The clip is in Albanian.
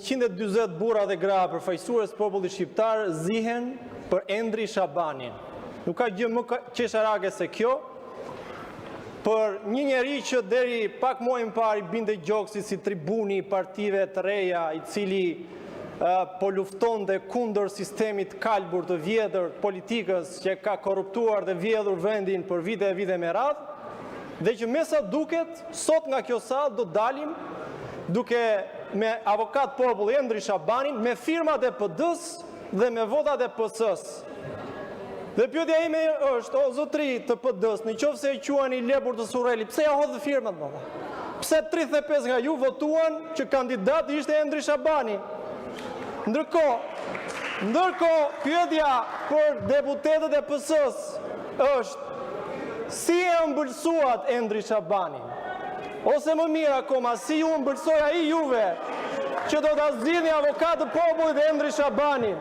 140 burra dhe gra përfaqësues të popullit shqiptar zihen për Endri Shabanin. Nuk ka gjë më qesharake se kjo për një njeri që deri pak muaj më parë i binte gjoksit si tribuni i partive të reja, i cili po luftonte kundër sistemit të kalbur të vjetër të politikës që ka korruptuar dhe vjedhur vendin për vite e vite me radhë, dhe që me sa duket sot nga kjo sallë do të dalim duke me avokat populli Endri Shabanin me firmat e PD-së dhe me votat e PS-së. Dhe pyetja ime është, o zotëri të PD-së, në qoftë se e quani lepur të Surrelit, pse ia hodhët firmat, më? Pse 35 nga ju votuan që kandidat ishte Endri Shabani? Ndërkohë, ndërkohë pyetja për deputetët e PS-së është si e ëmbëlsuat Endri Shabanin? Ose më mirë akoma, si ju ëmbëlsoi ai juve që do ta zgjidhni avokat të popullit Endri Shabanin?